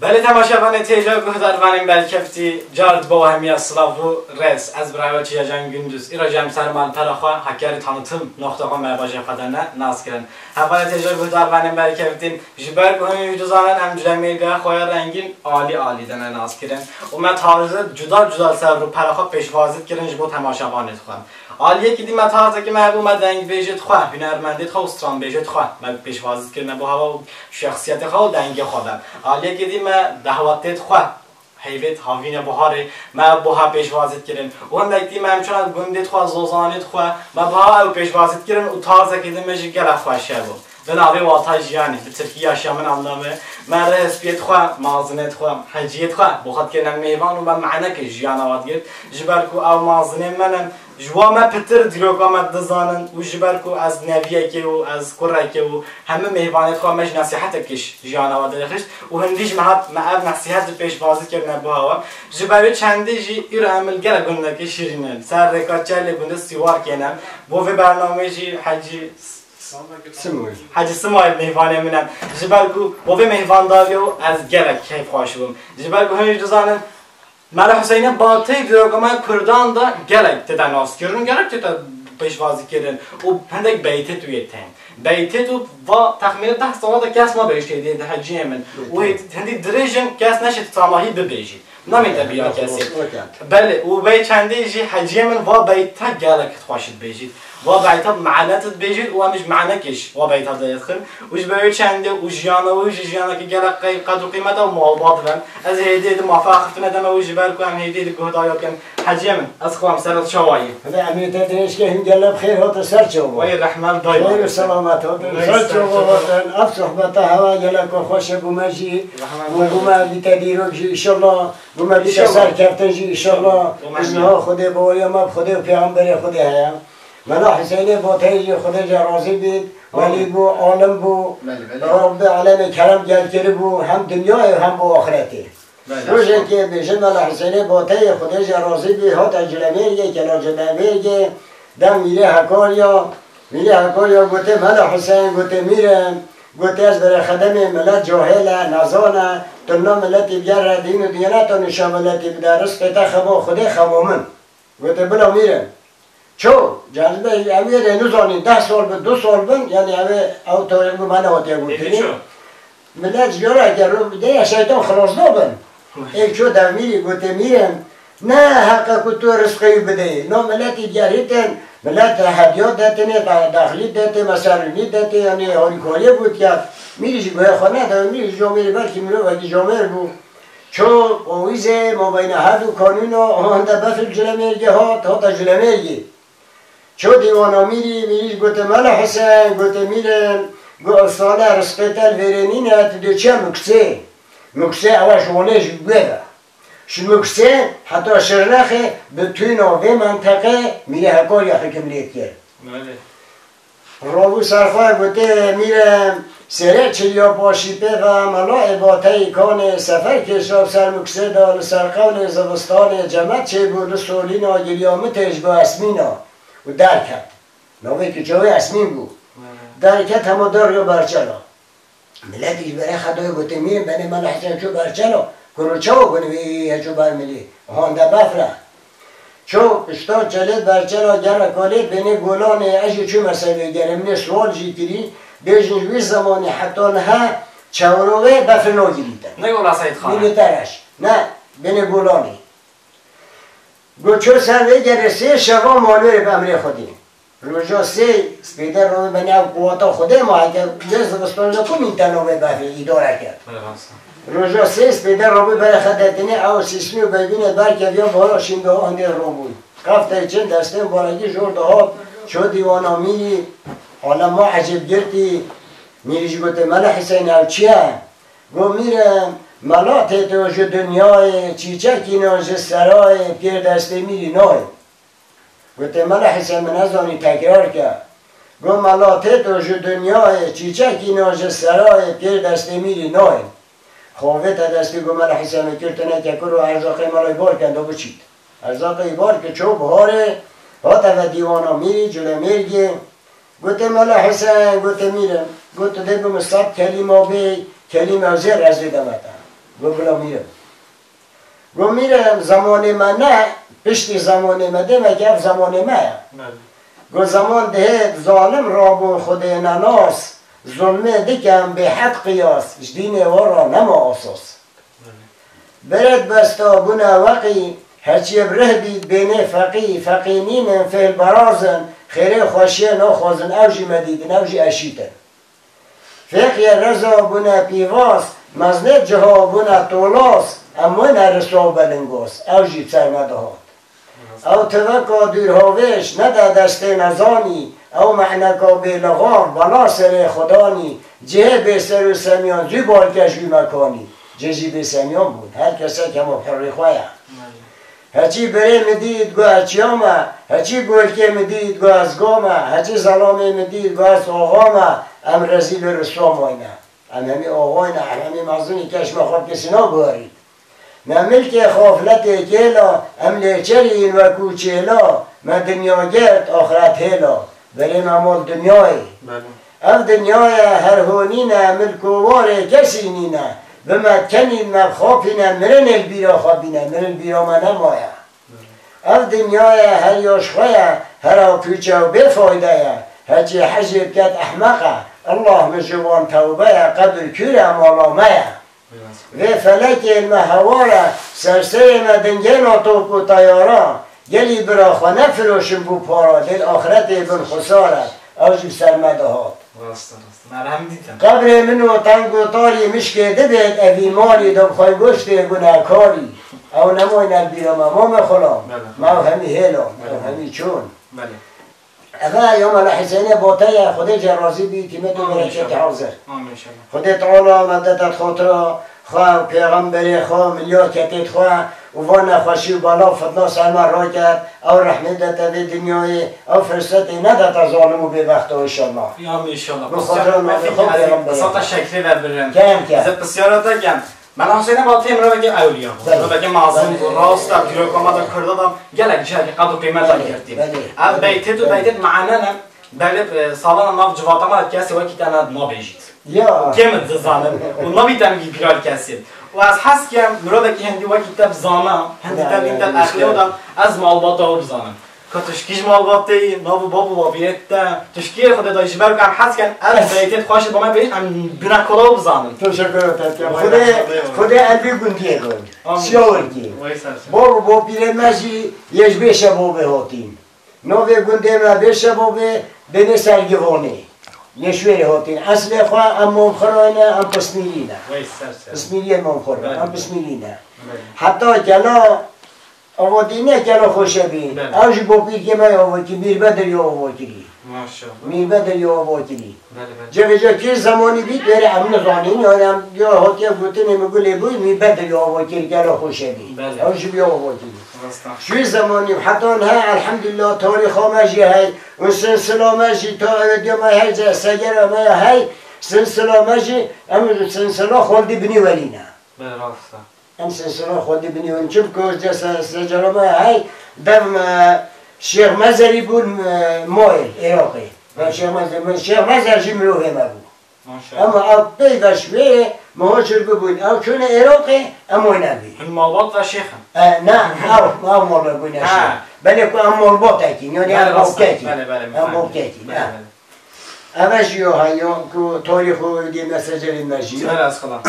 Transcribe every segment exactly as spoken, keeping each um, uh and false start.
Belê temaşevanê têja guhdarvanên berkeftî, car di bo hemiya silav û rêz. Ez birayê we Çiyacan Gündüz. Îro jî em ser malpera xwe, Hakkari Tanıtım nokta com e bajê xwe de ne nas kirin. Hevalê têja guhdarvanên berkeftî, ji ber ku hûn jî dizanin em Culemêrgeha xwe ya rengîn alî alî de ne nas kirin. Û me taze cuda cuda ser rûpera xwe pêşwazî dikirin ji bo temaşevanê dixwe. Aliyekî dî me tarzekî me hebû, me dengbêjê dixwe, hunermendê dixwe û stranbêjê dixwe. Me pêşwazî dikirine bo hewa û şexsiyetê xwe û dengê xwe be. Aliyekî dî me dehwatê dixwe, heyvêt havîne buharê, me bo hev pêşwazî dikirin. Û hindek dî me em çûna gundê dixwe, zozanê dixwe, me bo hev ew pêşwazî dikirin û tarzekî dî me jî gelek xweş hebû. Bi navê Walta Jiyanê, bi tirkî Yaşamın Anlamı, me rê hespiyê dixwe, mazinê dixwe, heciyê dixwe, bo xwe dikirine mêvan û me manekê jiyana we digirt. Ji ber ku ew mazinê me ne, ji wan me pitir dîroka me dizanin û ji ber ku ez neviyekê û ez kurekê û hemû mêvanê dixwe me ji nesîhetek ji jiyana we derxist û hindî ji me hat me ev nesîhet bi pêşwazî kirine bo hewa. Ji ber wê çendê jî îro em li gel gundekê şîrîn in. Ser rêka çelê gundê Sîwarkê ne. Bo vê bernameyê jî hecî Simoy. Hecî Simoy mêvanê min e. Ji ber ku bo vê mêvandariyê û ez gelek keyfxweş bûm. Ji ber ku hûn jî dizanin, Mela Huseyne Batey di rokama Kurdan de gelek tête naskirin, gelek tête pêşwazîkirin û hindek beytê tu yê tên. Beytê tu va texmînê deh sala de kes nabêjtê dê di heciyê min. Û hê-, hindî dirêjin kes neşê tamahî bibêjî. Namê te bîra kesê. Belê, û vey çendê jî heciyê min va beyta gelek xweş dibêjît. Va beyta bi menet dibêjît û em ji menekê ji va beyta derê dixin. Û ji ber wê çendê û jiyana wî jî jiyanekî gelek qey-, qedr û qîmet e û malbat ben. Ez hêdî di mafa axiftina deme û ji ber ku em hêdî di guhdariya bikin. Heciyê min, ez xwam ser çawa yî. Hede emê te dirêj ke him gelek xêr hate ser çawa. Wey rehmel dayma. Xêr û selamet hate. Wey ser çawa hate. Ev sohbeta hewa gelek xweş e bû me jî. Û bû me bîte dîrok jî, înşallah. Bû me bîte serkeftin jî, înşallah. Îzniha Xwedê, baweriya me bi Xwedê û Pêxemberê Xwedê heye. Mela Huseyinê Bateyî jî Xwedê jê razî bît. Welî bû, alim bû. Belê, belê. Rabbê alemê kerem gel kiribû, hem dinyayê hem bo axiretê. Belê. Rojekê bêjin Mela Huseyinê Bateyî Xwedê jê razî bî, hate Cilemêrgê, kela Cilemêrgê, dem Mîrê Hekariya, Mîrê Hekariya gotê, Mela Huseyn, gotê, Mîrê, gotê, ez berê xedemê milet cahil e, nezan e, tu na miletî bigere, dîn û diyaneta nişa miletî bide, rizqê te xeba Xwedê, xeba min. Gotê, bila Mîrê. Ço, cazibe, em ê rê nizanî, deh sal bin, du sal bin, yanî ew ê, ew tarîx bi me nehatiye gotinî. Milet ji yara ke ro bideye şeytan xilas nabin. Ê ço dev Mîrî gotê, Mîrê, ne heqe ku tu rizqê wî bideyî. No miletî gerîtin, milet hediya detinê, da-, daxilî detê, meserûnî detê, yanî harîkariyê gotiye. Mîrî jî guhê xwe nede, Mîrî jî camêrî belkî mirovekî camêr bû. Ço qawîzê mabeyna her du kanûna, hande befil Cilemêrgê hat, hate Cilemêrgê. Ço dîwana Mîrî, Mîrî jî gotê, Mela Huseyîn, gotê, Mîrê, got, ev sale rizqê te li vêrê nîne, tu dê çi ye Muksê? Muksê ew e ji Wanê jî wê ve. Ji Muksê heta Şirnexê bi tûna vê menteqê Mîrê Hekariya hikimlê dikir. Belê. Rabû ser xwe gotê, Mîrê, sêrê çiliya paşî pê ve, Mela ê Bateyî Kanê sefer kêşa ser Muksê de, li ser qewlê zivistanê cemet çêbû, li solîna giliya mitê ji bo Esmîna û derket. Navê kiça wê Esmîn bû. Belê. Derket hema dar ya Berçela. Miletî ji berê xedayê gotê, Mîrê, benê Mela Huseyîn çû Berçela, kuro çawa gotê wê yê çû ber milê? Hande befre. Ço pişta çelê Berçela gere kalê benê Golanê, ez jî çûme ser wê gerê, min ê sual jî kirî, bêjin ji wî zemanî heta niha çewro wê befir nagirîte. Ne yola Seyîd Xan. Milê te reş. Ne, benê Golanê. Got, ço ser vê gerê sê şeva malê bi emrê Xwedê. Roja sê spêde robê benê ev quwata Xwedê ma heke vê zivistan de ku mîn te navê befê îdare kir. Roja sê spêde robê berê xedetinê ew sîsmî û beyvînê berkeviya bara şîngeha hindê robûn. Qeftey çin destên barekî jor dihat, ço dîwana Mîrî, alema ecêb girtî. Mîrî jî gotê, Mela Huseyîn, ew çi ye? Got, Mîrê, mela têto ji dinyayê, çîçek înan ji serayê, pêr destê Mîrî nayê. Gotê, Mela Huseyîn, min nezanî, tekrar ke. Got, mela têto ji dinyayê, çîçek înan ji serayê, pêr destê Mîrî nayê. Xavê te destî got, Mela Huseyîn, kir tune ke kuro erzaqê melayî bar ke, da biçît. Erzaqê bar ke ço biharê, hate ve dîwana Mîrî, Culemêrgê. Gotê, Mela Huseyîn, gotê, Mîrê, got, tu dê bi min sed kelîma bê, kelîma zêr ez ê deme te. Got, "Bila mîrim." Got, "Mîrim, zemanê me ne, piştî zemanê me, dême ki ev zemanê me ye." Belê. Got, "Zeman dihêt zalim rabûn Xwedê nenas, zulmê dikem bêhed qiyas, ji dînê we re nema asas." Belê. Berê besta bûne weqî, heçiyê bi rih bît bênê feqî, feqî nînin, fêl berazin, xêrê xweşiyê naxwazin, ew jî me dîtin, ew jî eşîtin. Fêqiyê reza bûne pîvaz, meznê ciha bûne tolaz, em wêne riswa û belingaz, ew jî bi ser me dihat. Ew tiveka dûrhavêj nede destê nezanî, ew me'neka bêlixaf bela serê xwe danî, cihê bêser û semiyan zû balkêş wî mekanî. Cihê jî bêsemiyan bûn, her kesek hema bi hurrê xwe ye. Heçî birê min dît got ez çiya me, heçî golkê min dît got ez ga me, heçî zelamê min dît got ez axa me, em rezîl û riswa mayne. Em hemî axayne, em hemî mezin in, keş me xwe bi kesî naguherît. Me milkê xafletê kêla, em lêçerî yin wekû çêla, me dinya girt, axiret hêla. Berê me mal dinyayê. Belê. Ev dinyayê her ho nîne, milk û warê kesî nîne. Bi me kenîn me xapîne, mirin ê li bîra xwe bîne, mirin bîra me nemaye. Ev dinyayê her ya ji xwe ye, hera pûçe û bêfayde ye. Heçî hejê biket ehmeq e. Allah min ji wan tewbe ye, qebir kûr e, mala me ye. Vê felekê me hewar e, serserê me dingêna top û teyara. Gelî bira xwe nefiroşin bo para, lê li axretê bin xusar e. Ew jî bi ser me dihat. Rast e, rast e. Me re hem dîtin. Qebrê min û teng û tarî mişkê dibêt, evî marî de bi xwe goştê gunekarî. Ew nemayne li bîra me, mame xulam. Belê. Me ew hemî hêlan, ew Belê. hemî çûn. Belê. Eve ya Mela Husênê Bate ye, Xwedê jê razî bî, tîmet û Amîn bereketê inşallah. hazir. Amîn inşallah. Xwedê Teala me dete xotira xwe û pêxemberê xwe û milyaketê xwe û van nexweşî û bela fitna ser me raket, ew rehmê dete vê dinyayê, ew firsetê nedete zalim û bêbexta inşallah. Amîn inşallah. Bi xotira navê xwe pêxemberê. Sata şeklê ve birin. Kem kem. Ez pisyara te kem. Mela Husênê Batê mirovekî ewliya bû. Belê. Mirovekî mezin bû. Belê. Rast e, dîrokama de Kurda de gelek cihekî qedr û qîmet de Belê, girtî. belê, Ev belê, beytêt û belê. beytêt mane ne, belê, e, salana nav civata me de kesê wekî te ne nabêjît. Ya. Û kêm in dizanin. Û nabî te min bîra li kesê. Û ez hez kem mirovekî hindî wekî te bizana, hindî Ya, te ya, bîn te ya, eqlê ya. û de ez malbata we bizanim. Ka tu ji kî ji malbatê yî, nav û bab û baviyê te, tu ji kî yê Xwedê dayî, ji ber ku em hez ken ev beytê xweş bo me bêjin, em bîna kola û bizanin. Teşekkür ederim. Vay Xwedê, be, Xwedê em vî gundiyê bin. Amîn. Siyawirkî. Vay ser ser. Bab û bapîrê me jî yê ji Bêşebabê hatîn. Navê gundê me Bêşebabê, bênê Sergivanê. Yê ji wêrê hatîn. Eslê xwe em Momxirayê ne, em Pismîrî ne. Vay ser ser. Pismîriyê Momxir, Belê. em Pismîrî ne. Belê. Heta kela Ava dîne kela Xoşebî. Belê. Ew jî bapîrkê me ya avakî, Mîr Bedir ya avakirî. Maşallah. Mîr Bedir ya avakirî. Belê, belê. Cevêca kî zemanî bî, wêrê em nizanîn, yani em ya hatiye gotinê min gulê bû, Mîr Bedir ya avakirî kela Xoşebî. Belê. Ew jî ya avakirî. Rast e. Şu zemanî heta niha elhamdülillah tarîxa me jî hey, û sinsila me jî ta ewediya me hey, ce-, segera me ya hey, sinsila me jî, em sinsila Xaldî Binî Welî ne. Belê, rast e. Em sinsila Xaldî Binî Welî. Çimkî se-, secera me hey, dev me Şêx Mezerî bûn, e, mayê Iraqê. Ben Şêx Mezer, ben Şêx Mezer jî mirovê me bû. Maşallah. Ema ev pey ve şwê, me ho çir bibûn. Ew çûne Iraqê, em wayne bî. Hûn malbat ve şêx in? E, ne, ew, ew mala bûne Ha. şêx. Belê ku em malbatekî, yani Belê, em rast e. bavkekî. Belê, belê, Em belê. bavkekî, Belê, ne. belê. Eve jî yo heyo ku tarîx û dê mesecê me jî yo. Belê, ez xulam.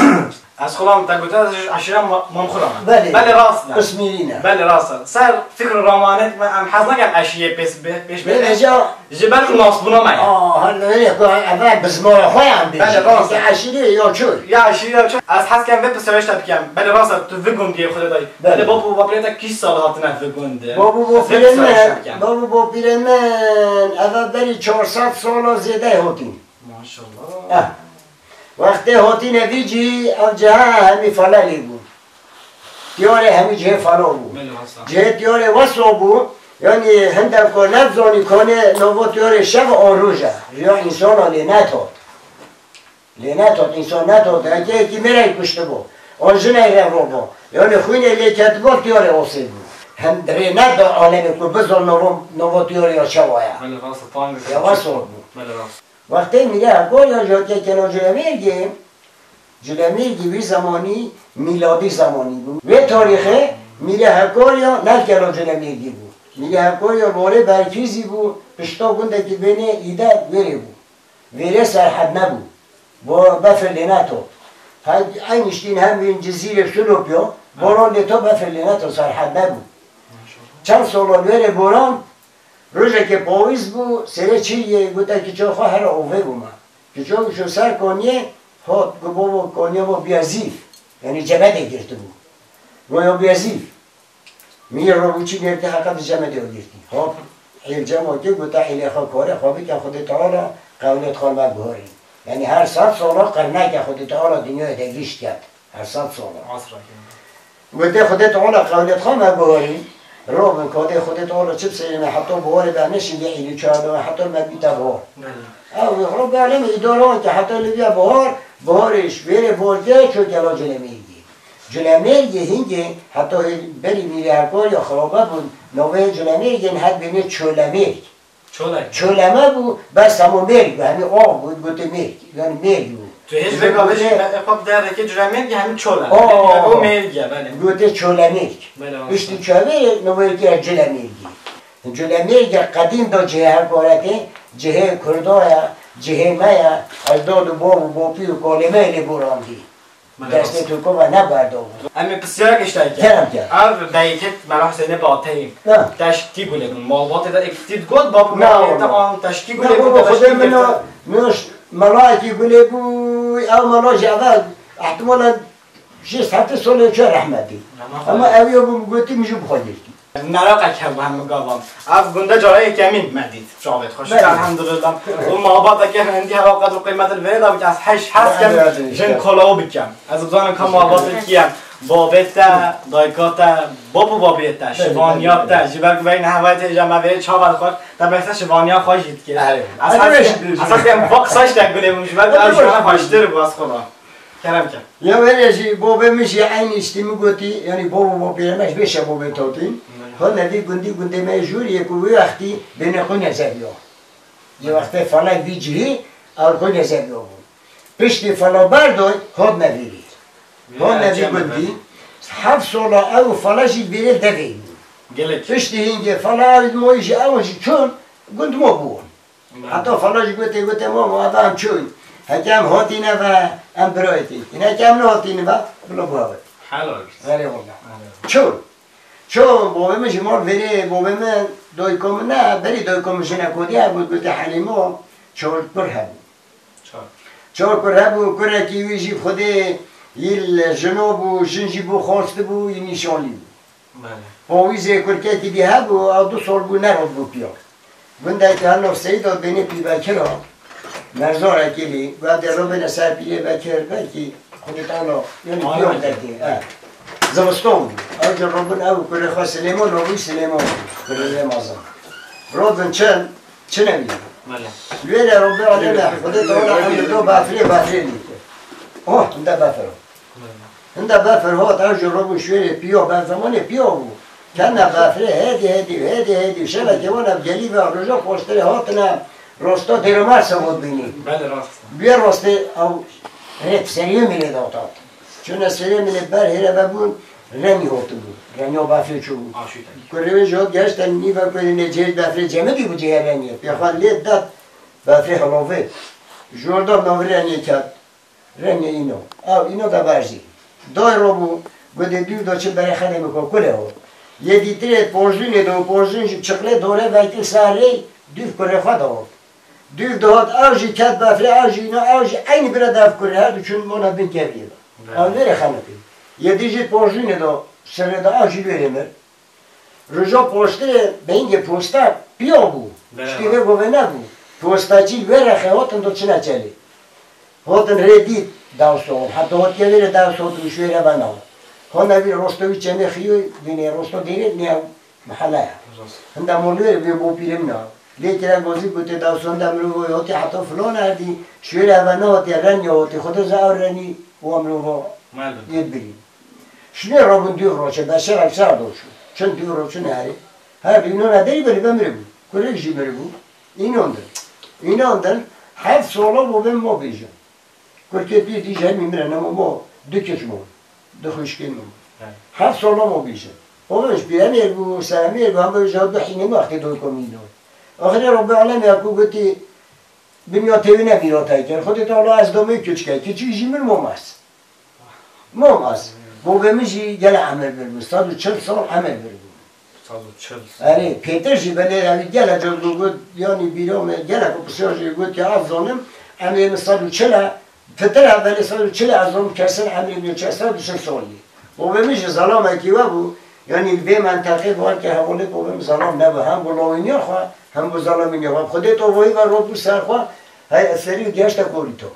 Ez xulam te gote ez ji eşîra Ma-, Mamxura me. Belê. Belê, rast e. Pismîrî ne. Belê, rast e. Ser fikr û ramanêt me em hez nakin eşîrê pêş be-, pêş Belê, bêne. ja. Ji ber ku nasbûna me ye. Aa, ha, ne, ne, ku eve bizmara xwe yan bêjî. Belê, rast e. Eke eşîrê ya çû. Ya eşîrê ya çû. Ez hez kem vê pisyarê te bikem. Belê, rast e, tu vî gundiyê xwe de dayî. Belê. Belê, bab û bapirê te kîş sal hatine vî gundê? Bab û bapirê min, bab û bapirê min, eve berî çar sed sala zêde hatîn. Maşallah. Eh. Wextê hatîne vî cî, ev ciha hemî fele lê bû. Tiyarê hemî cihê fela bû. Belê, wesa. Cihê tiyarê wesa bû, yanî hindek ku nezanî kanê nava tiyarê şev an roj e. Riya însana lê netot. Lê netot, însan netot. Heke yekî mêrek kuştibû. An jinekê re bû. Yanî xwînê lê ketibû, tiyarê osê bû. Hem rê neda alemê ku bizan nava, nava tiyarê ya çawa ye. Belê, rast e, tang Ya wesa bû. Belê, rast. Wextê mîre hevkar ya jatiye kela cû emêrgê, Culemêrgî wî zemanî mîladî zemanî bû. Wê tarîxê Mîrê Hekarya ne kela Culemêrgî bû. Mîrê Hekarya li warê Berkîzî bû, pişta gundekî bênê Îde wêrê bû. Vêrê serhed nebû. Bo befir lê neto. Hem eynî ştîn hem wîn Cizîrê Sulopya, boran lê to befir lê neto, serhed nebû. Çend solan wêrê boran, rojekê pawîz bû, serê çiyê gote kiça xwe here ovê bûme. Kiça û şo ser kaniyê, hat ku babo kaniya bo biya zîv. Yanî cemedê girtibû. Roya biya zîv. Mîr Robuçî girtî heqa di cemedê girtî. Hat êl cema kir, gote êlê xwe karê xwe bike, Xwedê Teala qewlê xwe me guherî. Yanî her sed sola qirneke Xwedê Teala dinyayê de gişt ket. Her sed sola. Asra kir. Gote Xwedê Teala qewlê xwe me guherî. Robin kadê Xwedê Teala çi biserê me heta buharê be neşî lê êlî çarde heta me bîte buhar. Belê. Ew Rabbi Alemê îdare wan ke heta li viya buhar, buharê ji wêrê bor ke ço gela Culemêrgê. Culemêrgê hingê heta hê berî Mîrê Hekarya xirabe bûn, navê Culemêrgê hat bênê Çolemêrg. Çolek. Çoleme bû, bes hemû mêrg bû, hemî av bû, gote mêrg, yanî mêrg bû. Tu hêj vê gavê jî me xwe bi derekê Culemêrgê hemî Çolek. Aa. O mêrg e, belê. Gote Çolemêrg. Belê, piştî çavê navê kir Culemêrgê. Culemêrgê qedîm da cihê hekareke, cihê Kurda ye, cihê me ye, ejdad û bav û bapî û kalê me lê borandî. Belê, destê rast. Tirkova ne berdabû. Em ê pisyarek ji te bikin. Kerem ke. Ev beytê Mela Huseyinê Bateyî. Ha. Te ji kî gulê bûn? Malbatê te êk tî digot, bab û Na, bavê te wala. An te ji kî gulê Na, bûn, baba, te ji kî Xwedê min girtin? O, min ji melayekî gulê bû, ew mela jî eve, ihtimalen şêst heftê solê çû rehmetî. Rehmet Ama Xwedê. Ew ya bû, gotim ji bi xwe girtî. Meraqek hebû hemû gavan. Ev gunda cara yekemîn me dît. Çavêt xweş. Belê. Elhamdulillah. Û malbateke hindî heva qedr û qîmet li vê de bike. Ez heş hes kem Belê, belê, jin işte. Kolaw bikem. Ez bizanim ka malbatê kî ye. Babê te, dayika te, bab û babiyê te, Belê, şivaniya belê, te, belê. Ji ber ku veyne hevayê te jeme vê çava xwe, te behsa şivaniya xwe jî dikir. Erê. Ez Erê, hes beş kem, ez hes kem vak saç te gulê bûm, ji ber ku Erê, ev jana beş baştir bû, ez xwe. Kerem ke. Ya were jî bobê min jî eynî îştî min gotî, yanî bobo bopêre me ji bê şebobê totîn. Hı. Hone vî gundî gundê me jûriyê ku wî wextî bêne xwe nezebiyo. Yê wextê felek vî cihî, ew xwe nezebiyo bû. Piştî fela berdoy, hot nevîrî. Hot nevî gundî, heft sola ew fela jî bêrê devê bû. Gelek. Piştî hîngê fela ew moyî jî ew jî çûn, gund mo bû. Heta fela jî gotê, gotê, "Mama, eve em çûn. Heke em hatîne ve, em birayê tê. Heke em nehatîne ve, bila bû ev." Helal. Erê wala. Helal. Çûn. Çûn, bavê min ji mal verê, bavê min, dayika min ne, berî dayika min jinek hatiye hebû, gotê Helîmo, çar kur hebû. Çar. Çar kur hebû, kurekî wî jî bi Xwedê yî li jino bû, jin jî bû xwastibû, yî nîşanî bû. Belê. Pawîzê kurkekî dî hebû, ew du sal bû neratbû piya. Gundekî her nav Seyîda bênê Pî Bekir a, Merzarekî lî, got, "Dê robêne ser Pîrê Bekir, belkî Xwedê Teala, yanî Amin. Piya derkê." E. Zivistan bû. Ew jî robin ew kurê xwe Silêman, robî Silêman bû. Kurê Rêmazan. Robin çin, çine bî. Belê. Wê re robê aleme, Xwedê Teala em li do bafirê, bafirê lî kir. Oh, hinde bafir o. Hinda befir hat, ew jî robû şwêrê piya, ber zemanê piya bû. Kene befirê, hêdî, hêdî, hêdî, hêdî, şevekê wan ev gelî ve roja paştirê hatine, rosta Dêromersa hat bînî. Belê, rast. Biyê rostê ew rê seriyê min ê datat. Çûne seriyê min ê ber hêre vebûn, renî hatibû. Renya befirê çûbû. Aşî tek. Kurê wê jî hat geşte nîve kurê nê cihê befirê cemidî bû cihê reniyê. Pê xwe lê dat befirê hilovê. Jorda navê reniyê ket. Rengê îno. Ew îno de berzî. Day robû, gudê dûv do çi berê xelê min ko kule o. Yê dîtirê porjûnê do, porjûn jî çiqlê dore vekir ser rê, dûv kurê xwe de o. Dûv dihat, ew jî ket befrê, ew jî îno, ew jî eynî bire dev kurê, her du çûn mona bin keviyê de. Ew vêrê xelekê. Yê dî jî porjûnê do, sirrê de ew jî vêrê mir. Roja paştirê bengê posta piya bû. Beraber. Ştê vê govê nebû. Postaçî wê rexê hatin do çine çelê. Hatin rê dît dawso. Heta hatiye vê rê dawso tu şwêre bena. Hona vî rosto vî çemê xiyo, vînê rosto dêrê ne mehele ya. Rast. Hinda molê vê bo pîrê min a. Lê kire gozî gotê dawso hinda mirov hatiye heta filan erdî. Şwêre bena hatiye ren ya hatiye. Xwedê ze ew renî wa mirov Merdin. Yê birî. Şinê robin dûv roçe, beşer ev ser doşû. Çin dûv roçin herê. Her du înan ederî berî be miribû. Kurik jî miribû. Înan din. Înan din, heft sola bo ben mo bêjin. Kurkê pîr dî ji hemî min re nema ma du kiç bûn. Du xwişkên min. He. Heft sala ma bîjin. O min ji pîremêr bû, seremêr bû, hemû ji du hînê min wextê doy komîn do. Axirê Rabbê Alemê ya ku gotî, dinya têwî ne mîratayê kir. Xwedê Teala ez domê kiçke, kiçî jî min Momas. Momas. Bobê min jî gele emir bir bû. Sed û çil sal emir bir bû. Sed û çil. Erê, pêtir jî belê ew gele car got, yanî bîra me gelek û pisyar jî got ya ez zanim, emrê min sed û çil e, pitir e, belê sed û çil e, ez zanim kesin emrê min çi sed û çil salî. Bobê min jî zelamekî we bû, yanî vê menteqê bar ke hevalê bobê min zelam nebû, hem bo lawîniya xwe, hem bo zelamîniya xwe. Xwedê tovayî ve rot bû ser xwe, hey eserî û geşte korî to.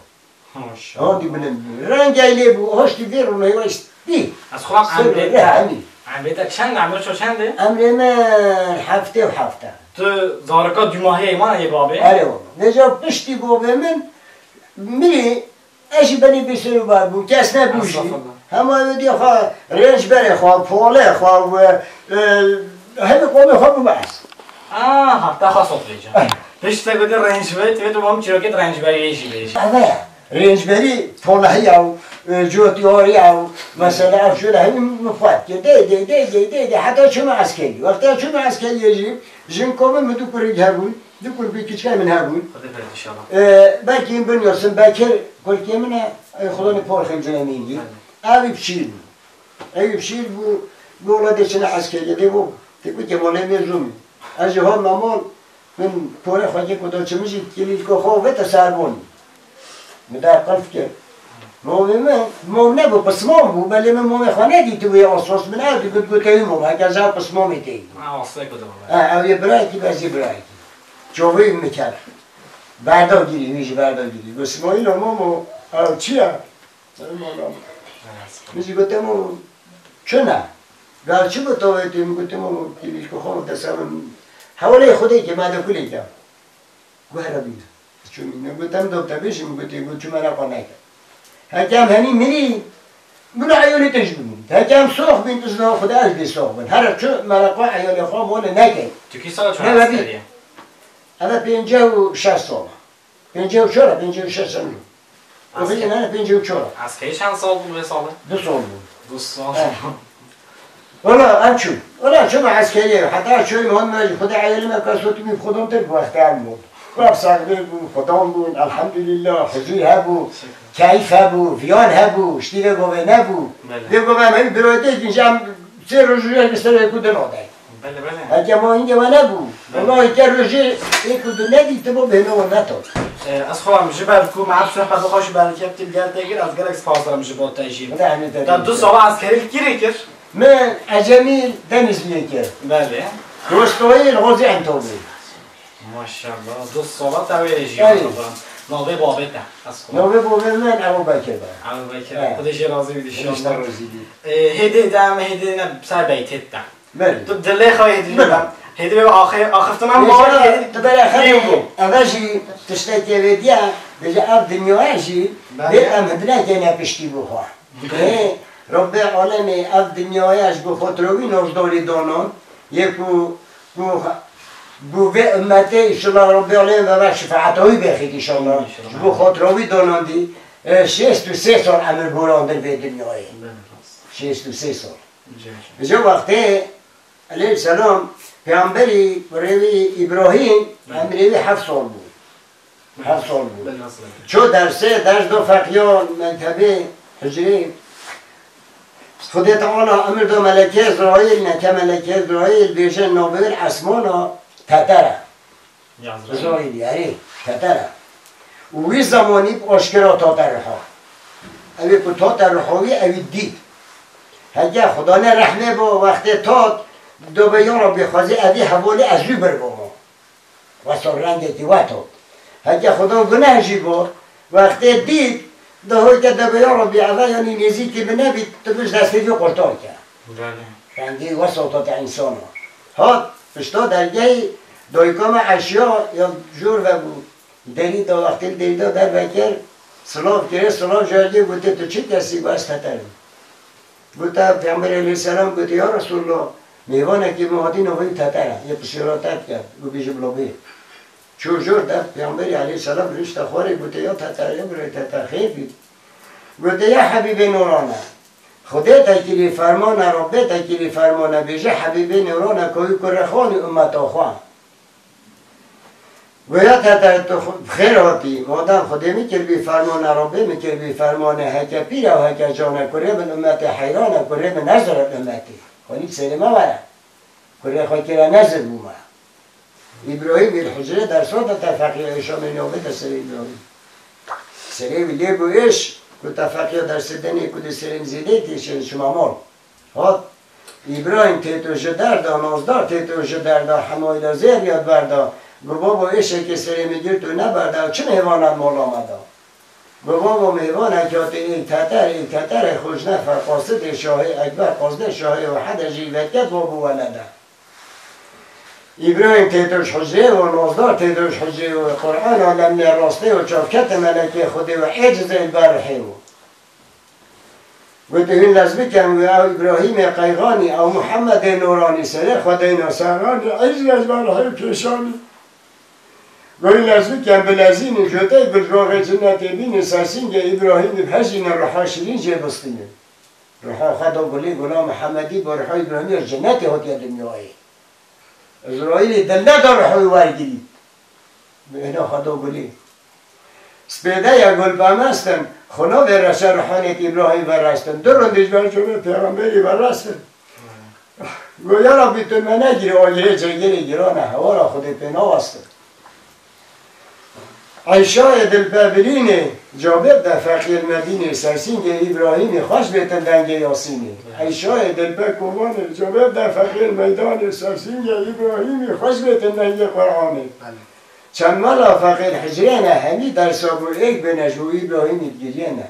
Maşallah. Hondî bilind bû. Rengê lê bû, hoştî vê rûnê wê spî. Ez xwe Ser emrê rûnê te, hemî. Emrê te çend, emrê to çend e? Emrê me heftê û heft e. Tu zarika dûmahiyê mana yê babê? Erê wala. Vêca piştî babê min mirî, ez jî benî bêser û bar bûm. Kes nebû jî. Estağfurullah. Hema wê diye xwe rênçberê xwe, polê xwe û, e, hemî qomê xwe bûme ez. Aha, te xwe sot vêca. Pişt te gotî rênçberî, tu vê tu mam çîrokê rênçberî jî bêjî. Eve, rênçberî, polehiya û, e, cotiyariya û, mesela, ev şöyle hemî min xwet kir. Dê, dê, dê, dê, dê, dê, heta çûme eskerî. Wexta çûme eskeriyê jî, jin komê min du kurî hebûn, du kurî kiçikê min hebûn. Xwedê berê inşallah. E, belkî bin Yasin Bekir, kurkê min e, e, Xudanê por xemcine mîndî. Belê. Ev ê biçîr bû. Eyûb şîr bû, bû wela dê çine eskeriyê, dê bû, dê ku Kemalê Mîrzûmî. Ez jî hat me mal, min porê xwe kê ku da çi min jî kilîlka xwe vete serbonî. Min der qilf kir. Momê min, mom nebû, pismam bû, belê min momê xwe nedîtibû yê asas min ew dî, got, got, ew mom, heke ez ew pismamê tê. Ha, asê ku da. Ha, ew yê birayekî, ez yê birayekî. Çavê min ket. Berdagirî, wî jî berdagirî. Got, Smaîlo momo, ew çi ye? Min jî gote, "Mo, çi ne? Ga çi got, tavê tê?" Min gote, "Mo, kîlîşko xwe desa min." Hewlê Xwedê ke me de kulê ke. Guhera bîne. Çû min gote, "Em dawte bêjî?" Min gote, "Got, çû mera xwe neke." Heke em henî mirî, bila eyalê te jî bimînî. Heke em sox bîn, tu zina Xwedê ez bê sox bin. Here çû mera xwe, eyalê xwe, mole neke. Tu kî sala çû Ne ve bî. Eve pêncî û şeş sala. Pêncî û çar e, pêncî û şeş e. Asker. Pêncî û çar e. Eskerî çend sal bû vê salê? Du sal bû. Du sal. He. Wela, em çûn. Wela, çûme eskeriyê. Heta çûyî hon me jî, Xwedê eyalê me kesotî min Xudan tir wextê em bûn. Wek saxbê bûn, Xudan bûn, elhamdülillah, huzur hebû, keyf hebû, viyan hebû, ştî vê govê nebû. Belê. Vê govê em hemî birayetê kin, ji em sê roj û roj li ser yek û du nade. Belê, belê. Heke ma hingê we nebû. Belê. Wela heke rojê yek û du nedîtibo bêhna we neto. E, ez xwe em ji ber ku me ev sohbet xweş berkeftin gel te kir, ez gelek spas dikim ji bo te jî. Te du sala eskerî li kîrê kir? Min ecemî Denizliyê kir. Belê. Rostayî li Xozî Entobê. Maşallah. Du sala te wê jî. Erê. Navê babê te. Ez xwe. Navê babê min Ebu Bekir be. Ebu Bekir. He. Xwedê jê razî bî inşallah. Hêdê de em hêdê ne ser beytê te. Belê. Tu dilê xwe hêdî Belê. Hêdî axiftina Vêca bawê hêdî tu bere xelê bû. Eve jî tiştekê vê diye, vêca ev dinyaya jî Belê. Vê em hidinekê ne piştî bû xwe. Belê. Ê, Rabbê alemê ev dinyaya ji bo xotira wî navdorî danan, yê ku, ku, ku vê ummetê inşallah Rabbê alemê ve şefaeta wî bêxît inşallah. İnşallah. Ji bo xotira wî danandî, e, şêst û sê sal emir borandin vê dinyayê. Belê, rast. Şêst û sê sal. Ji wextê aleyhisselam peyamberî rêwî Îbrahîm Belê. Emrê wî heft sal bû. Heft sal bû. Belê, nasıl? Ço dersê, ders do feqiya, mektebê, hicrê. Xwedê Teala emir da melekê Ezraîl, neke melekê Ezraîl bêje navbir esmana tetere. Yazraîl. Zahîrî, erê, tetere. Û wî zemanî bi aşkera tate riha. Ew ê ku tate riha wî, ew ê dît. Heke Xudanê rehmê bo, wextê tat, dobe ya Rabbî xwezî evî hevalê ez wî bir boma. Wesa rengekî we tat. Heke Xudan guneh jî bo, wextê dît, da hoy ke dobe ya Rabbî eve yanî nêzîkî min nebît, tu bi ji destê vî qurtar ke. Belê. Rengê wesa tate însana. Hat, pişta dergehê dayika me Eşya ya jor vebû. Derî da wextê li derî da derve kir, silav kirê, silav ji ergê gote, "Tu çi kesî?" Got, "Ez teter im." Gote, Peyxemberê aleyhisselam gote, "Ya Resulallah, mêvanekî min hatî navê wî teter e, yê pişêra te bike, û bêje bila bê." Çû jor de, Peyxemberê aleyhisselam rişte xwarê gote, "Ya teter, ya birayê teter, xêr bî." Gote, ya Hebîbê nûran e. Xwedê te kirî ferman e, Rebbê te kirî ferman e, bêje Hebîbê nûran e, ku wî kurê xwe anî ummeta xwe. Goya te te tu xu-, bi xêr hatî, madem Xwedê min kirbî ferman e, Rebbê min kirbî ferman e, heke pîr e û heke can e, kurê min ummetê heyran e, kurê min nezir e ummetê. Xwelî bi serê me were. Kurê xwe kire nezir bû me. Îbrahîm îl hucrê dersa de te feqî êşa min navê te serê Îbrahîm. Serê wî lê bû êş, ku te feqîya dersê denê ku di serê min zêdeyê tê şên şima mal. Hat, Îbrahîm têto ji derda, nazdar têto ji derda, hemayla zêr ya berda. Gu babo êşekê serê min girt û neberda, çi mêvanan mala me da? Gu babo mêvanek hatê êk teter, êk teterê xwe ji nefer qasidê şahê ekber, qazdê şahê û hede jî veket babo welede. Îbrahîm têto ji hucrê û nazdar têto ji hucrê û Qur'an alemnê rastê û çavketê melekê Xwedê û êcizê li ber rihê û. Gote, hûn lez bikin wê ew Îbrahîmê qeyxanî, ew Muhemmedê nûranî, serê xwe deyna serranî, êcizê ji ber rihê pêşanî. Goyî lez bikin bilezînî, jotey gulroxê cinnetê bînî, sersîngê Îbrahîmî bihejîne, ruha şirîn jê bistînî. Ruha xwe do gulê gula Muhemmedî, bo ruha Îbrahîmî ya cinnetê hatiye dinyayê. Îsraîlî dil neda ruha wî wergirî. Bêhna xwe do gulê. Spêde ya gul pemestin, xwe navê reşe ruhanêt Îbrahîm verestin. Du rindî ji ber çûnê pêxemberî verestin. Go, ya Rabbî, tu me negirî, agirê cengêrê giran e, hewara Xwedê pê nawestin. Eyşayê dilpe birînê, cabêb de feqîr Medînê, sersîngê Îbrahîmî, xweş bêtin dengê Yasînê. Eyşayê dilpe kovanê, cabêb de feqîr meydanê, sersîngê Îbrahîmî, xweş bêtin dengê Qur'anê. Belê. Çend mala feqîr hicrê ne, hemî dersa bo êk bêne, ji bo Îbrahîmî digiriyene.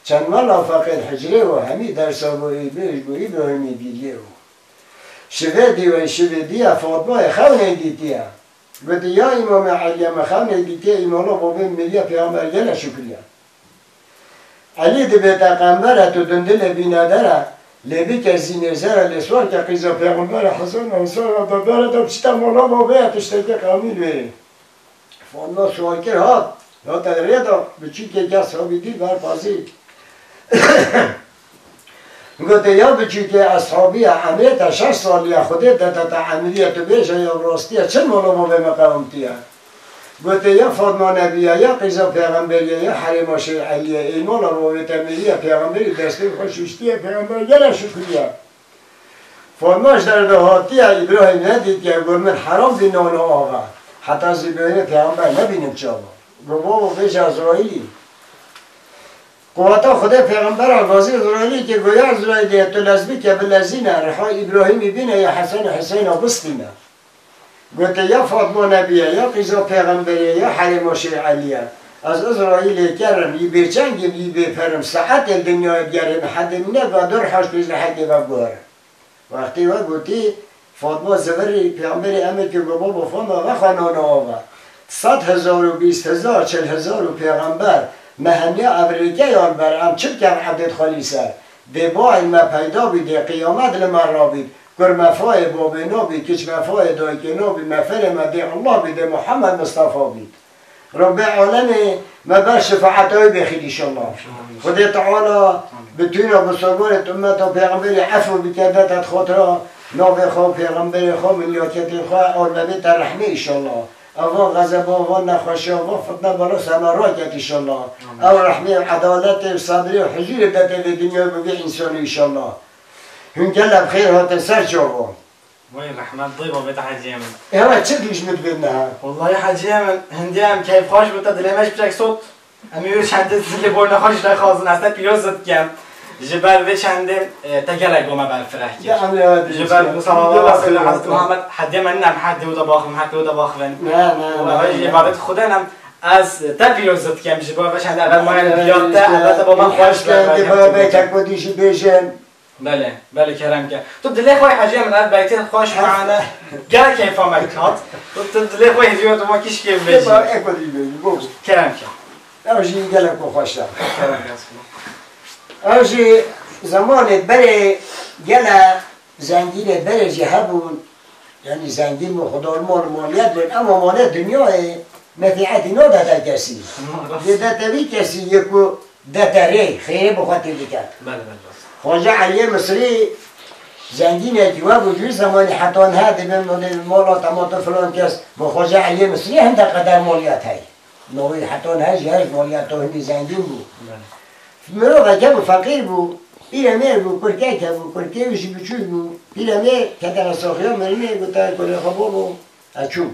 Çend mala feqîr hicrê û hemî dersa bo êk bêne, ji bo Îbrahîmî digiriye û. Şivê dî wey şivê dîya Fatmayê xewnê dîtiye. Gotî, ya Îmamê Elî, me xewnê dîtiye, îmala babê miriye, pêxember gele şukriye. Elî dibête qembere, tu dundilê bîne dere, lê bike zînê zere, lê sual ke qîza pêxembere, Hesen, Hesen, da bere de çita mala babê, tiştekê qewmî lê. Fatma sual kir, hat, hate rê de, biçûkê ke sabî dî ber pazî. Gote, ya biçûkê eshabî ye, emrê te şeş salî ye, Xwedê dete te emrî ye, tu bêje ya bi rastî ye, çi mala babê me qewimtî ye? Gote, ya Fatma nebî ye, ya qîza pêxemberî ye, ya herêma Şêx Elî ye, ê mala babê te miriye, pêxemberî destê xwe şûştiye, pêxember gele şukrî ye. Fatma ji derve hatiye, Îbrahîm nedîtiye, got, min heram bî nana ava. Heta zî bêne pêxember nebînim çava. Got, babo, bêje Ezraîlî. Quweta Xwedê pêxembera gazî Ezraîlî kê, got, ya Ezraîlî, tu lez bike bilezîne, riha Îbrahîmî bîne ya Hesen û Huseyna bistîne. Gote, ya Fatma nebî ye, ya qîza pêxemberî ye, ya herêma Şêx Elî ye. Ez Ezraîlê kerim, yî bêçeng im, yî bêper im, saetê li dinyayê digerim, hedê min nega dur haş pêz li hekê ve guherim. Wextê we gotî, Fatma zivirî, pêxemberî emir kir, got, babo Fatma, vexwe nana ava. Sed hezar û bîst hezar, çil hezar û pêxember, me hemiya ev rêke yan ber, em çi bikin evdêt xwe lî ser? Dê bayê me peyda bî, dê qiyamet li me rabît. Kur me fayê babê nabî, kiç me fayê dayikê nabî, me ferê me dê Allah bî, dê Muhammed Mustafa bît. Rabbê alemê me ber şefaeta wî bêxî înşallah. Xwedê Teala bi tûna bi sobanê ummeta Pêxemberî efû bike, dete xotira navê xwe û Pêxemberê xwe, milletê xwe, alemê te rehmê înşallah. Evan xezeba, van nexweşiya, van fitne bela ser me raket înşallah. Ew rehmê, edaletê, sebrê û huzûrê dete vê dinyayê bi vê însanê înşallah. Hûn gelek bi xêr hatin ser çava. Vay rehmet, dê babê te heciyê min. Ewa çi dîş min dibêt niha? Wallahî heciyê min, hindî em keyfxweş bû, te dilê me ji pirek sot. Em ê wê çendê dilê boyna xwe ji te xwazin, ez te pîroz dikim. Ji ber vê çendê, e, te gelek bo me berfireh kir. Ya, em ê Ji ber Musa Baba Hezreti Muhammed, hedê me ninem, hedê û de baxivin, hedê û de baxivin. Ne, ne, ne, ne. Û ev jî îbadet Xudan em, ez te pîroz dikim, ji ber vê çendê ev maya diya te, ev te bo me xweş be. Belê, belê, kerem ke. Tu dilê xwe hecî min ev beytê xweş mane. Gel keyfa me hat. Tu, tu dilê xwe hecî tu ma kîş kê bêjî. Kerem ke. Ew jî gelek xweş e. Kerem ke. Ew jî zemanê berê gele zengînê berê jî hebûn. Yanî zengîn bûn, xwedar mal û maliyet bûn. Ema malê dinyayê menfîetî nade te kesî. Lê de te vî kesî yê ku Dete rê, xêrê bi xwe tê dike. Bele, bele, rast. Xwace Eliyê Misrî zengînekî we bû, jû zemanî heta niha dibin, dibin mala temato filan kes, bo Xwace Eliyê Misrî hinde qeder maliyat heye. Navê heta niha jî her ji maliyat hindî zengîn bû. Bele. Miroveke bû, feqîr bû, pîremêr bû, kurkeke bû, kurkê wî jî biçûk bû. Pîremêr ketene saxiya mirinê, gote kurê xwe, babo, ez çûm.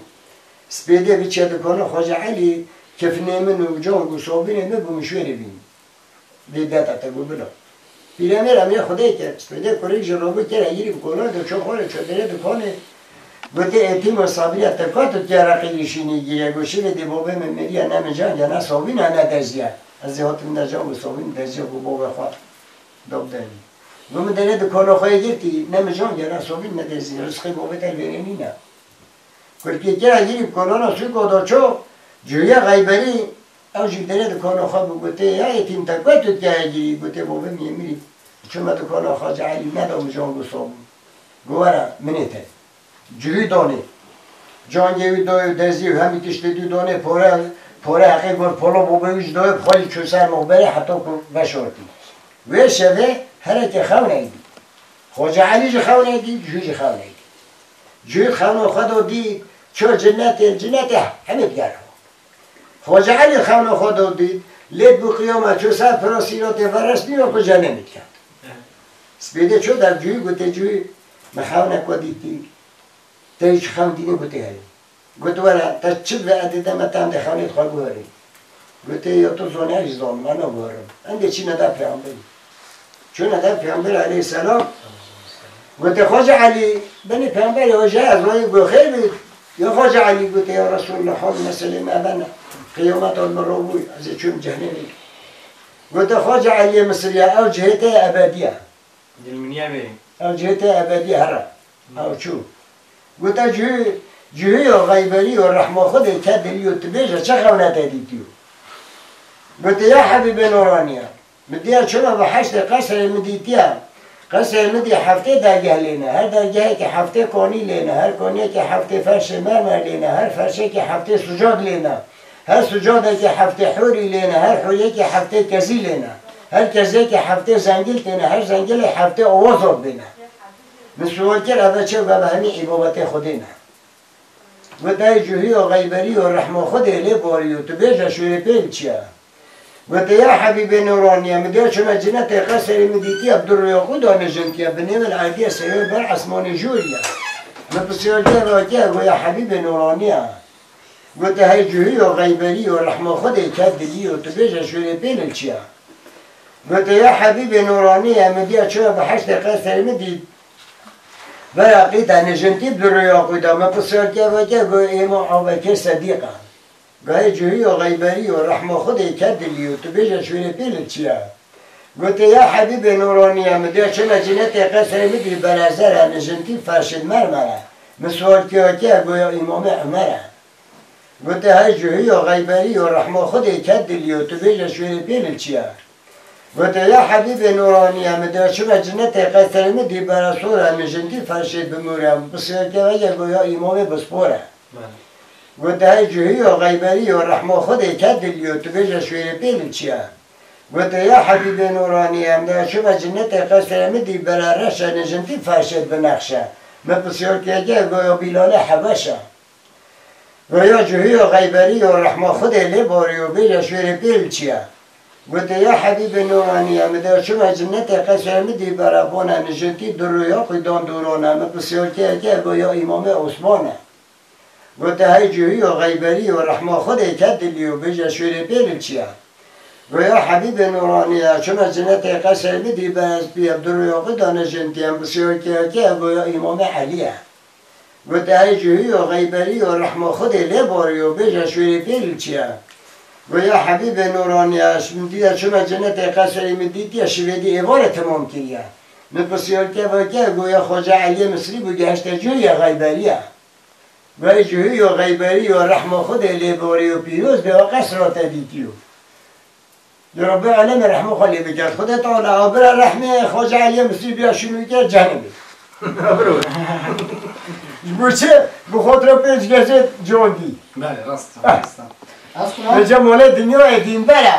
Spêdê biçe dikana Xwace Elî, kifnê min û cang û sabûnê min bû min şwêrê bîn. Vê deta te bû bila. Pîremêr emrê Xwedê kir. Spêdê kurê jî rabû kir, egirî bi kolan de çû xwarê, çû derê dikanê. Gotê, êtîm û sabîya te ka tu tiya reqî lîşînî gîre, got, şivê dê bavê min miriya, ne min cang e, ne sabîn e, ne dezî ye. Ez ê hatim ne cang û sabîn, dezî bo bavê xwe. Dabdenî. Got, min derê dikana xwe yê girtî, ne min cang e, ne sabîn, ne dezî ye. Rizqê bavê te li vêrê nîne. Kurkê kira girî kolona sûka da ço, cûya Xeyberî, ew jî derê dikana xwe bû, gotê, ya êtîm te ku tu tiya girî, gotê, bavê min yê mirî. Çûme dikana Xwace Elî, neda min cang û sabûn. Got, were, minê te. Cihî danê. Cangê wî dayê, dezî û hemî tiştê dî danê, pore, pore heqê got, polo bavê wî jî dayê, bi xwe jî çû ser mexberê heta ku veşartî. Wê şevê hereke xewneyî dî. Xwace Elî jî xewneyî dî, cihî jî xewneyî dî. Cihî xewna xwe da dît, ço cinnetê, cinnetê hemî digerha. Xwace Elî xewna xwe da dît, lê bû qiyama çû ser pira sîratê veresnî weke cenemî diket. Spêdê çû der cihî, gotê, cihî, min xewnek we dîtî. Te hîç xewn dînî? Gotê, heye. Got, were, te çi ve edê de me te endê xewnê xwe guherî. Gotê, ya tu zanî, ez jî zanim, ez naguherim. Endê çîne de peyxemberî. Çûne de peyxember aleyhisselam. Gotê, Xwace Elî, benî peyxemberê, hoca ez wayê got, xêr bî. Ya Xwace Elî, gotê, ya Resulullah, hal meselê me bene. Qiyameta min robû, ez ê çûm cehennemê. Gotê, Xwace Eliyê Misirî ya, ew cihê te ye ebedî ye. Dilminiye bê. Ew cihê te ebedî here. Ew çû. Gote, cihî, cihî yo Xeyberî yo, rehma Xwedê ke dilî yo, tu bêje çi xewne te dîtî yo? Gote, ya Hebîbê Nûranî ya, min diya çima bi heştê qesrê min dîtiya. Qesrê min dî heftê dergeh lêne, her dergehekî heftê konî lêne, her koniyekî heftê ferşê mermer lêne, her ferşekî heftê sucad lêne, her sucadekî heftê hûrî lêne, her hûriyekî heftê kezî lêne. Her kezekê heftê zengil têne, her zengilê heftê owa zor bêne. Min sual kir, eve çi, eve hemî îbabetê Xwedê ne. Gote, hey cihî yo, Xeyberî yo, rehma Xwedê lê borî yo, tu bêje şûrê pê li çi ye? Gote, ya Hebîbê Nûranî ye, min diya çûme cinetê qeserê min dîtiye, bi du rûya xwe da nijintiye, bi nêvin erdiye serê ber esmanê jûrî ye. Min pisyar kir, eve kê ye? Go, ya Hebîbê Nûranî ye. Gote, hey cihî yo, Xeyberî yo, rehma Xwedê ke dilî yo, tu bêje şûrê pê li çi ye? Gote, ya Hebîbê Nûranî ye, min diya çûme bi heştê qeserê min dît. Vera qîta nijintî bi rûya xwe da, min pisyar kir, eve kê ye? Go, êma avekê Sedîq e. Go, hey cihî yo, Xeyberî yo, rehma Xwedê ke dilî yo, tu bêje şûrê pê li çi ye? Gote, ya Hebîbê Nûranî ye, min diya çûme cinetê qeserê min dî, bere zer e, nijintî ferşê mermer e. Min sual kir, eve kê ye? Go, ya Îmamê Umer e. Gote, hey cihî yo, Xeyberî yo, rehma Xwedê ke dilî yo, tu bêje şûrê pê li çi ye? Gote, ya Hebîbê Nûranî ye, min diya çûme cinetê qeserê min dî, bere sor e, nijintî ferşê bi mûr e. Min pisyar kir, eve kê ye? Go, ya Îmamê Bispor e. Bele. Gote, hey cihî yo, Xeyberî yo, rehma Xwedê ke dilî yo, tu bêje şûrê pê li çi ye? Gote, ya Hebîbê Nûranî ye, min diya çûme cinetê qeserê min dî, bere reş e, nijintî ferşê bi nexş e. Min pisyar kir, eve kê ye? Go, ya Bîlalê Hebeş e. Go, ya cihî yo, Xeyberî yo, rehma Xwedê lê borî yo, bêje şûrê pê li çi ye? Gote, ya Hebîbê Nûranî ye, min diya çûme cinetê qeserê min dî, bere ban e, nijintî du rûya xwe dan dûran e. Min pisyar kir, eve kê ye? Go, ya Îmamê Osman e. Gote, hey cihî yo, Xeyberî yo, rehma Xwedê ke dilî yo, bêje şûrê pê li çi ye? Go, ya Hebîbê Nûranî ye, çûme cinetê qeserê min dî, bere spî ye, bi du rûya xwe da nijintiye. Min pisyar kir, eve kê ye? Go, ya Îmamê Elî ye. Gote, hey cihî yo, Xeyberî yo, rehma Xwedê lê borî yo, bêje şûrê pê li çi ye? Go, ya Hebîbê Nûranî ye, min diya çûme cinetê qeserê min dîtiye, şivê dî êvarê temam kiriye. Min pisyar kir, eve kê ye? Go, ya Xwace Eliyê Misrî bû, gihişte cihî yo, Xeyberî ye. Go, hey cihî yo, Xeyberî yo, rehma Xwedê lê borî yo, pîroz be, ew qesra te dîtî yo. Ya Rebbê alemê rehma xwe lê biket. Xwedê Teala abira rehmê Xwace Eliyê Misrî biya şûnû ke cehennemê. Ji bo çi? Bi xwe re pênc gezê can dî. Belê, rast, rast. Vêca mole dinyayê dînber e.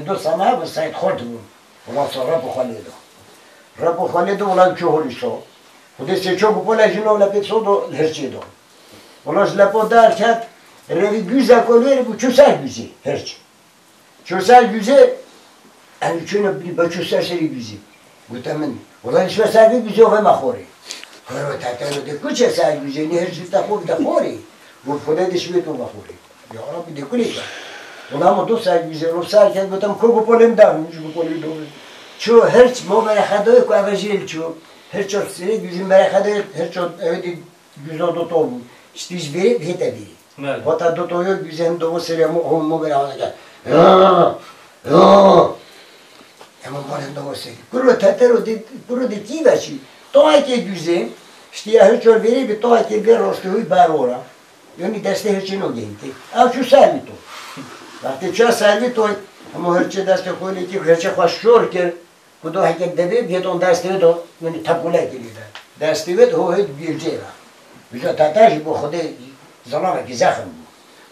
Xwedê dosta me hebû, Seîd Xort bû. Wela so Reb û Xwelê do. Reb û Xwelê do, wela çû holî so. Xwedê sê ço gupole jî no lepê so do, li hirçê do. Wela ji lepo derket, revî güze ku lê bû, çû ser güzê, hirç. Çû ser güzê, em çûne bî, be çû ser serî güzê. Gote min, wela ji ser vê güzê ve me xorê. Karo tete de ku çe ser güzê, ne hirç te xo, te xorê. Got, Xwedê dişmê to ve xorê. Ya Rabbi, de kulê ke. Wela ma do ser güzê, ro ser ke, gotem, ko gupolê min da, ji gupolê do. Çû hirç, mo berexedoyê ku eve jê li çû. Hirç o sirê güzê berexedoyê, hirç o eve dî güzo do to bû. Ştî ji vê bihête bî. Belê. Hota do to yo güzê hem do bo serê mo, mo berexedoyê ke. Ema malên do bo serê. Kuro tetero de, kuro de kî ve çî. Toyekê güzê, ştî ya hirç o vêrê bi toyekê vê rastê hûy bar ora. Yonî destê hirçê no gehîtê. Ew çû ser wî toy. Wextê çûya ser wî toy, hemû hirçê destê xwe lê kir, hirçê xwe şor kir. Ku do heke devê bihêton destê wê do, yonî tepûlekê lê de. Destê wê ho hêt gilcê ve. Vîja tete jî bo Xwedê zelamekî zexm bû.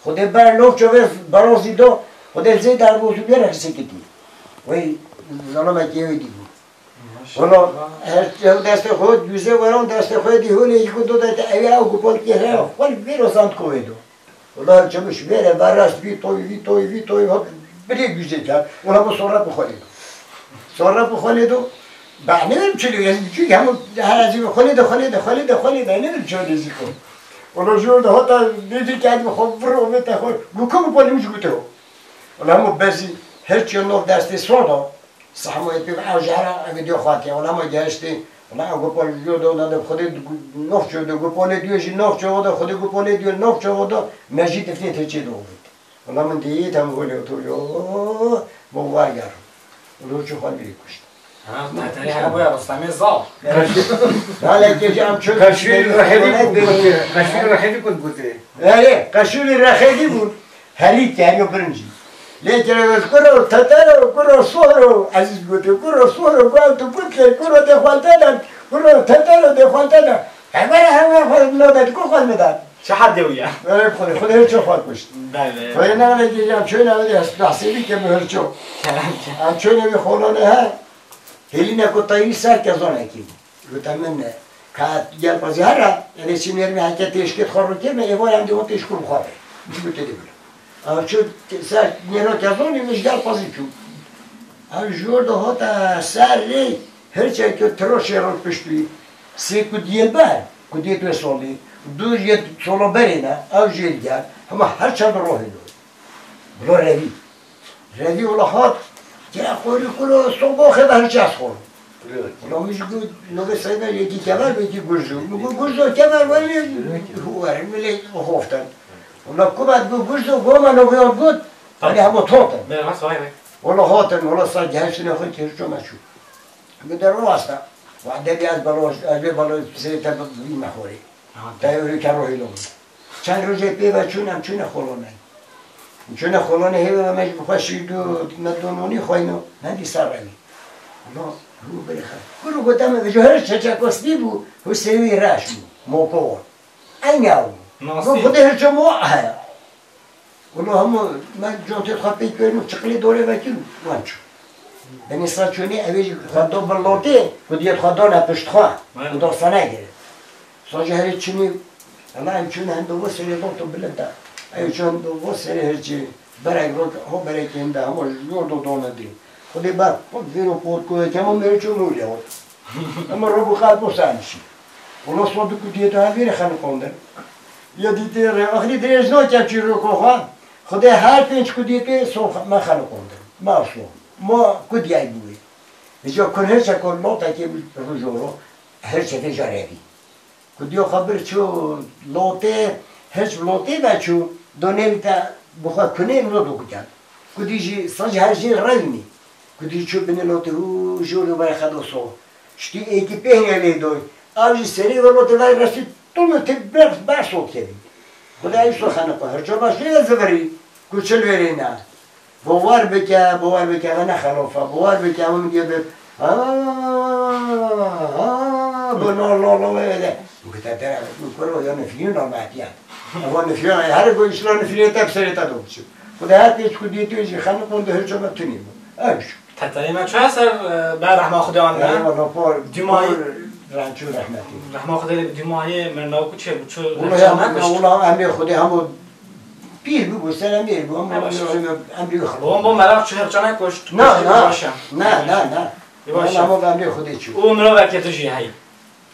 Xwedê ber navçe wê berozî do, Xwedê zê derbozî wê re sekitî. Wê zelamekî wê dî bû. Wala, her, her destê xwe, güzê weran destê xwe dî holê, yî ku do de te ew ya, ew gupolkê heye, xwe li vê re zand ku wê do. Wala, çemiş vê re, ver rast vî toy, vî toy, vî toy, hop, birê güzê ker. Wala, bu sonra bu xwe lê do. Sonra bu xwe lê do. Ba, ne bileyim çi lê, yani, çünkü hem her azî xwe lê de, xwe lê de, xwe lê de, xwe lê de, ne bileyim çi lê zî ko. Wala, jor de, hata, ne dî ki, hadi xwe, vur, o vê te xwe, gu ku gupolê min jî gute o. Wala, hemû bezî, her çi nov destê son da. Sehmoyê pê ew jehra ev diyo xwatiye. Wela ma gehiştê. Wela ew gopol diyo do na de Xwedê nov ço do. Gopolê diyo jî nov ço do. Xwedê gopolê diyo nov ço do. Me jî tifnê te çê do. Wela min diyê tem golê to yo. Bo var ger. Lo ço xwe lê kuşt. Ha, te hele boya Rustamê zal. Nalekê jî em ço. Kaşûrî rehedî ku gotê. Kaşûrî rehedî ku gotê. Erê, kaşûrî rehedî bûn. Herî keriyo pirincî. Lê kere kuro tetero, kuro sohro, Ezîz gotiyo, kuro sohro, ku ew tu kut kir, kuro dê xweltene, kuro tetero dê xweltene. Hemere hemere xwe nodetî ku xwel midan. Çi hedê wî ye? Belê Xwedê, Xwedê hirço xwe kuşt. Belê. Xwedê nexne kiriyan, çöne wê hesbî keme hirço. Kerem, kerem. Em çöne wî xolane he. Hêlîne ku teyrî ser kezanekî. Gote min, Ka gelpazî here, erê çi mêrmî heke têşkê xwe rûkê me, êvar em dê wan têşkû bixwe be. Çi bi tê dibin. Ew çû ser nêro kezonî min ji gelpazî çû. Ew ji wir de hate ser rê, hirçek tiroşê rû pişt wî. Sê kudiyê li ber, kudiyê tu solî. Du jê solo berê ne, ew jê li gel. Hema her çend rohê lo. Bilo revî. Revî wila hat, ke xorî kuro, sobo xêda hirçe ez xoro. Wila min jî got, nobê seyda yekî kever, yekî gurzo. Min got, gurzo kever, welê, hu werin, milê hoften. Wila ku vat got, gurzo, goma nobê got, hani hemo toten. Wila hatin, wila sa gel şine xwe kir ço me çû. Min de rast e. Wade bi ez balo, ez bê balo sê te bi, bi me xorî. Te yê ke rohî lo. Çend rojê pê ve çûn, em çûne xolonê. Em çûne xolonê hêve ve me ji bi xwe şîr du, me dononî xweyno. Me dîsa revî. No, hu berê xwe. Kuro gote me, ji her çeçeko spî bû, hu sêwî reş bû. Moko. Eynî ew. No, xwedê hirço mo heye. Wilo hemû me contê xwe pêk kirin û çiqilê dorê vekir û wan çû. Benê sa çûnê, ew ê jî xwe do bin lotê, ku diyê xwe dane pişt xwe. Û do sene gire. Sa jî herê çûnî, hema em çûne hendo bo serê loto bilind e. Ew çûn do bo serê hirçê, berek rok, ho berekê hinde, hema jor do done dê. Xwedê ber, pot vêro pot ku, kemo mêrê çû nûrê hot. Hema ro bû xal bo sen şî. Wilo so du kudiyê tu her vêrê xeniqondin. Ya dîtê rê axirî dirêj nake çîroko xwe. Xwedê her pênc kudiyê pê so me xeniqondin. Me so. Mo kudiyay bûyê. Vêca kur hirçeko lotekê bi rûjoro, hirçekê jî revî. Kudiyo xwe bir çû lotê, hirç bi lotê ve çû, donê wî te bi xwe kunê no do kudiyan. Kudî jî sa ji her jê revînî. Kudî çû binê lotê û jor û berê xwe do so. Ştî êkî pêhne lê doy. Ew jî serê ve lotê ve resî, tu min tê ber, ber so kevî. Xwedê ew so xeniqo. Hirço baş lê zivirî. Ku çil verê ne. Bo wer bike, bo wer bike, ve ne xelofa. Bo wer bike, ew min diye bi. Ha, ha, bo no, lo, lo, ve, ve de. Min kute dere, min kuro, ya nifirîn rahmetiya. Evo nifirîn, her go işler nifirîn te bi serê te do biçim. Xwedê her pêç ku dî tu jî xeniqon de hirço me tunî bû. Ew şu. Teterê me çi ser, e, ber rehma Xwedê anîne? Eyvallah, por, Dîmayî. Por, rançû rehmetî. Rehma Xwedê lê bi Dîmayî, mirnaw ku çê bû, çi Wala ya, wala emrê Xwedê hemû pîr bû, bû, ser emrê bû, hemû emrê xwe. Bo, bo meraq çi hepçane koşt. Na, na. Baş e. Na, na, na. Ê, baş e. Wala hemû emrê Xwedê çû. Û mirovekê tu jî heyî.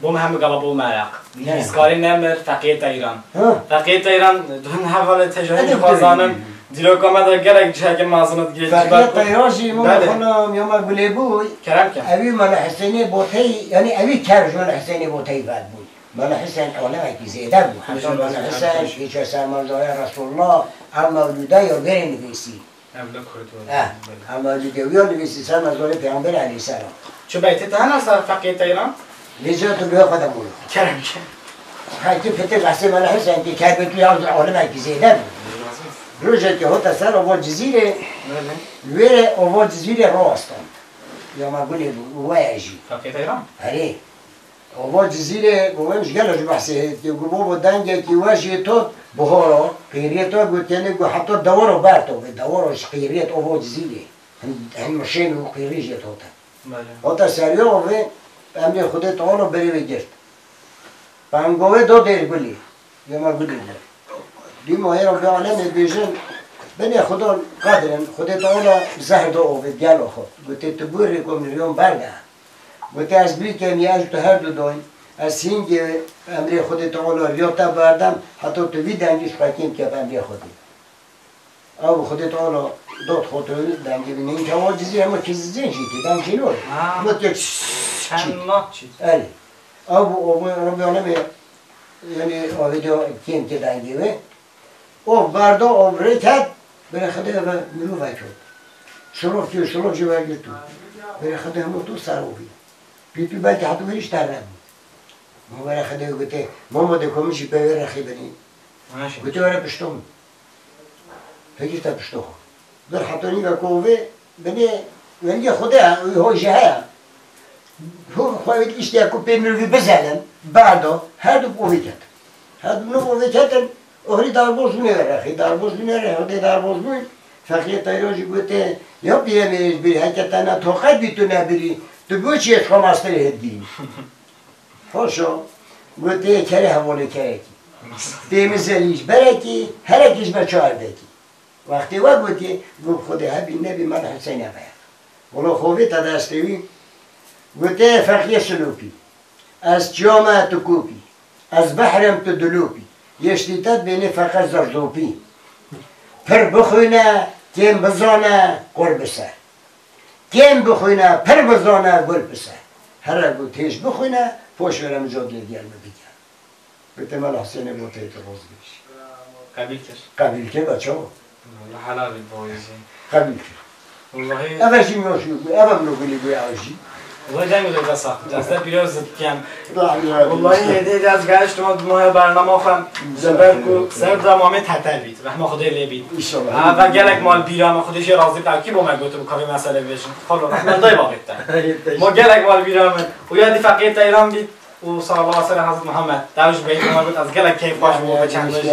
Bo me hemû gava bo meraq. Ne. Nivîskarê nemir, Feqiyê Teyran. Ha. Feqiyê Teyran, di hin hevalê tecahî jî xwe zanin. Dîroka me de gelek cihekê mezin digê. Feqiyê Teyran jî, Mûmê xanım, ya me gulê bû. Kerem ke. Ewî Mela Husênê Boteyî, yanî ewî ker ji Mela Husênê Boteyî vedbû. Mela Husên olemekî zêde bû. Heta Mela Husên, pêça sermezaya Resulullah, ev mewlûda ya verê nivîsî. Ev li Kurd e. Eh, ev mewlûdê wî ya nivîsî sermezaya Peyxemberê aleyhisselam. Çi beytê te hene ser Feqiyê Teyran? Lê ca tu bi xwe de bû. Kerem ke. Hekî fitir behsê Mela Husên kî, kerbê tu ya olemekî zêde bû. Rojekê hota ser ova Cizîrê, wêrê ova Cizîrê ro astand. Ya me gulê bû, waya jî. Feqiyê Teyran? Erê. Ova Cizîrê, got, em ji gelo ji behsê hêt, got, bo bo dengekî we jê tot, bihoro, qîriyê to, got, tenê, got, heta dewaro ber to, got, dewaro ji qîriyê to, ova Cizîrê. Hin, hin mişên û qîrî jê tot e. Belê. Hota seriya ovê, emrê Xwedê Teala berê ve girt. Pengovê do dêr gulî. Yema gulî de. Dîma ê Rabbi Alemê bêjin, binê Xudan qedirin, Xwedê Teala zehr da ovê gelo xwe. Gotê, tu bû rê ku min riyon berde. Gotê, ez bî kem ya ji tu her du doyn. Ez hingê emrê Xwedê Teala riyo te berdem, heta tu vî dengî ji xwe kêm keve emrê Xwedê. Ew Xwedê Teala dot xwe tu dengê bî. Nînke wa cizî hema kizîn jî tê, deng jî nor. Ha. Hema tê çi? Çend mat çî? Erê. Ew bû, ew bû, Rabbi Alemê, yanî, avê de kêm ke dengê wê. Ov berda, ov rê ket, berê Xwedê ve mirovek got. Şilov kir, şilov jî wergirtû. Berê Xwedê hema tu ser ovî. Pî pî belkî heta wê îşte nebû. Ma were Xwedê gote, Mamo de komî jî pe wê rexî binî. Gote were pişto min. Pekî te pişto xwe. Bir hetonî ve kovê binê wengê Xwedê ye, wî ho jî heye. Ho xwe wî îşte ku pê mirovî bizelin, berdo, her du ovê ketin. Her du mirovî ketin, oxirî darboz bûnê ve rexî, darboz bûnê re, hodê darboz bûn. Feqiyê Teyro jî gote, ya pîrê mêrê ji bîrî, heke te ne toqet bî tu nebirî, tu bo çi yê xwe mastirê hêt girî? Haşa, gotê kerê hevalê kerekî. Têmizelî ji berekî, herekî ji me çardekî. Wextê we gotê, got Xwedê hebî nebî mala Huseyne ve. Wala xovê te destê wî, gotê feqiyê silopî. Ez çiya me tu kopî. Ez behrem tu dilopî. Yeştî te bênê feqe zerdopî. Pir bixwîne, kêm bizane, qur bise. Kêm bixwîne, pir bizane, gul bise. Here got hêj bixwîne, poş were min cot lê diyar min bike. Gote mala Husênê bo tê tu roz bêj. Qebîl kir. Qebîl kir be çawa? Allah helal bit bo wê jî. Qebîl kir. Wallahî. Eve jî min şû, eve min gulî bû ew jî. Wallahî deng de sax. Ez de pîroz dikem. Rahmi ya. Wallahî hêdî hêdî ez gehiştim o moya bernama xwe. Ji ber ku ser de mamê tetel bît. Rehma Xwedê lê bît. İnşallah. Eve gelek mal bîra me Xwedê jê razî bit. Kî bo me gotibû ka vê mesele bêjin. Xalo rehmet dayê babê te. Mo gelek mal bîra min. Û ya dî feqîr teyran bît. Û sallallahu aleyhi ve sellem Hazreti Muhammed. Dev ji beyt me got, ez gelek keyf xweş bû, bi çend rojî.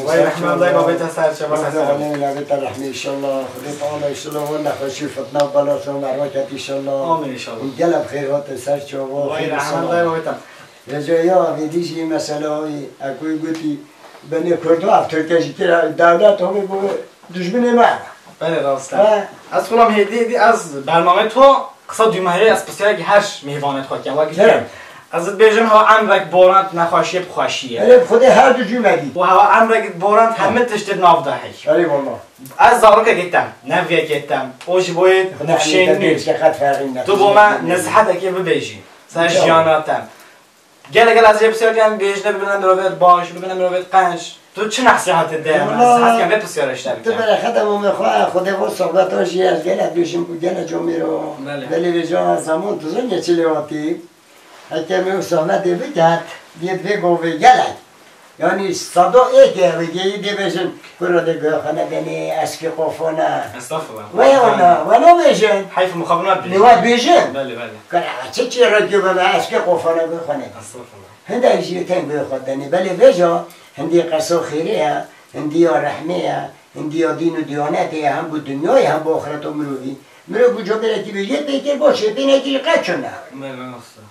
Vay rehmet dayê babê te ser çava ser. Navê te rehmê inşallah. Xwedê Teala inşallah wan nexweşî û fitna û bela ser merve ket inşallah. Amin inşallah. Gelek xêr hatin ser çava. Vay rehmet dayê babê te. Rêca ya vêdî jî mesela wî, ekoyî gotî, benê Kurdo ev Tirke jî kira dewlet homê bû. Dijminê me. Belê, rast e. He. Ez xulam hêdî hêdî ez bernameyê to qisa dûmehê ez pisyarek her mêvanê xwe dikem. Wek Kerem. Dikim, ez dibêjim hewa emrek borand nexweşiyê bi xweşiyê. Erê, bi Xwedê her du cû me dî. Û hewa emrek borand hemî tiştê nav de hey. Erê, wala. Ez zarokekê tem, neviyekê tem. O ji bo yê dibşênî. Tu bo me nesihetekê bibêjî. Ser jiyana tem. Gelek gelek ez jê pisyar dikim, bêjine bibine mirovêt baş, bibine mirovêt qenc. Tu çi nesihetê de? Wala, nesihet kem vê pisyarê ji te tu bikim. Bereqeta mamê xwe, Xwedê bo sohbeta jî ez gelek dûşim ku gelek comêro. Belê. Belê vêca zaman tu zon çi lê hatî. Heke me ew sohbetê biket, diyet vê govê gelek. Yani sada êk e, wê geyî dê bêjin, kuro de guya xwe nedenê, eşkê qofona. Estağfurullah. Wê ona, wê nabêjin. Heyf muxabin wê bêjin. Nê wê bêjin. Belê, belê. Kara, çi çi rê gö bebe, eşkê qofona guya xwe nedenê. Estağfurullah. Hindek jî tên guya xwe denê. Belê vêca, hindî qeso xêrê ye, hindî ya rehmê ye, hindî ya dîn û diyanetê ye, hem bo dinyayê, hem bo axireta mirovî. Mirov ku coberekî bêjê pê kir, boş e, pê nekirî qet çune. Belê, rast e.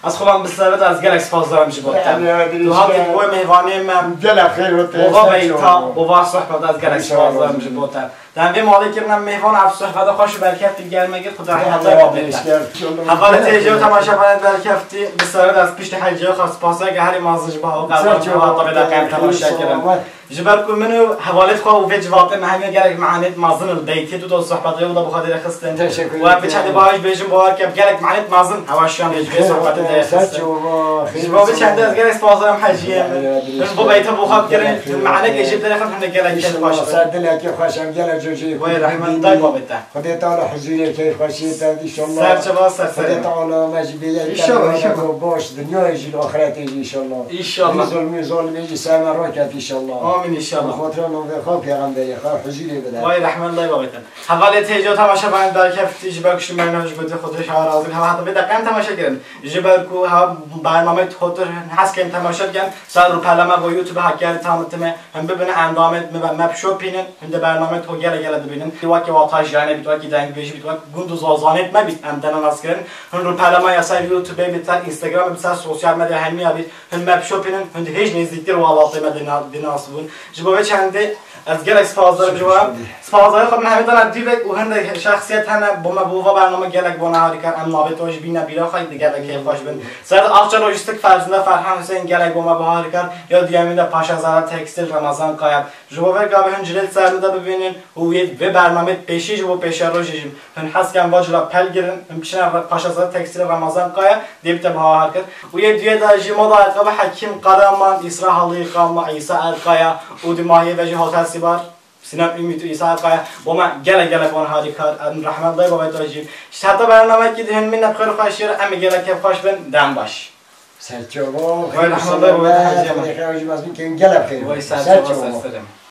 Ez xulam bi servet ez gelek spasdarim ji bo te. Belê, belê, tu hatî bo mêvanê me. Gelek xêr bo te. Bo va beyta, bo va sohbet ez gelek spasdarim ji bo te. Dem vê malê kirine mêvan ev sohbeta xweş û berkeftî gel me kir, Xuda rehmeta babê te. Hevalê têjê û temaşevanê berkeftî, bi servet ez piştî hecê xwe spasek herî mazin ji bo hawka hata vê deqeyê temaşe kirin. Ji ber ku min û hevalêt xwe û vê civatê me hemiya gelek meanêt mezin li beytê tu da sohbetê û da bi xwe dêre xistin. Teşekkür ederim. Û em bi çendê baş bêjin bo her kem gelek meanêt mezin hewa şiyan vê ji vê sohbetê dêre xistin. Ji bo vê çendê ez gelek spasdarim heciyê min. Min bo beyta bo xwe bikirin, tu meanekê jê dêre xistin, hinde gelek keyf xweş bin. Ser dilekê xweş em gelek cocê. Wê rehmet dayê babê te. Xwedê Teala huzurê keyf xweşiyê te inşallah. Ser çava ser serê. Xwedê Teala me jî bê yek inşallah, inşallah. Baş dinyayê jî axiretê jî inşallah. İnşallah. Hemî zulmî zalimê jî ser me raket inşallah. Amin inşallah. Bi xatira navê xwe pêxemberê xwe huzurê bide. Vay rehmet lay babê te. Hevalê têca temaşevanê berkeftî ji ber ku şima ji gotê Xwedê şaha razî bin. Hewa heta vê deqe em temaşe kirin. Ji ber ku ha bernameyê hotir hez kem temaşe dikin, ser rûpelame bo YouTube Hakkari Tamı Time. Hûn bibine endamê me, me bişopînin, hûn di bernameyê to gelek gelek dibînin. Wekî wata jiyanê bît, wekî dengbêjî bît, wek gund û zazanêt me bît, em dene nas kirin. Hûn rûpelama ya ser YouTubeê bît, ser Instagramê bît, ser sosyal medya hemiya bît. Hûn me bişopînin, hûn hêj nêzîktir welatê me dê na-, dê nas bûn. Ji bo vê çendê ez gelek spasdarim ji we. Spasdarî xwe min hemî dana dîvek û hindek şexsiyet hene bo me bo va bername gelek bona harîkar. Em navê to jî bîne bîra xwe, gelek keyf xweş bin. Ser Akça Lojistik Ferzinde Ferhan Hüseyin gelek bo me bo harîkar. Ya duyemîn de Paşazade Tekstîl Ramazan Kaya. Ji bo vê gavê hûn cilêt ser min de bibînin û wê vê bernamê pêşî ji bo pêşerojê jî hûn hez kem va cila pel girin, hûn biçine Paşazade Tekstîl Ramazan Kaya dê bite biha harkir. Û yê duyê de jî moda ayakkabı Hekîm Karaman, Îsra Halî Kama, Îsa Erkaya û di mahiyê ve jî Hotel Sîbar, Sinan Ümit û Îsa Erkaya. Bo me gelek gelek wan harîkar, em rehmet dayê babê te jî. Ji heta bernamekî di hûn mîne bi xêr û xweşiyê re, em ê gelek kêf xweş bin, dem baş. Serçava, Vay rehmet dayê babê te hecî me. Xêr û selamet, gelek xêr. Vay serçava, serçava. Ser serê me.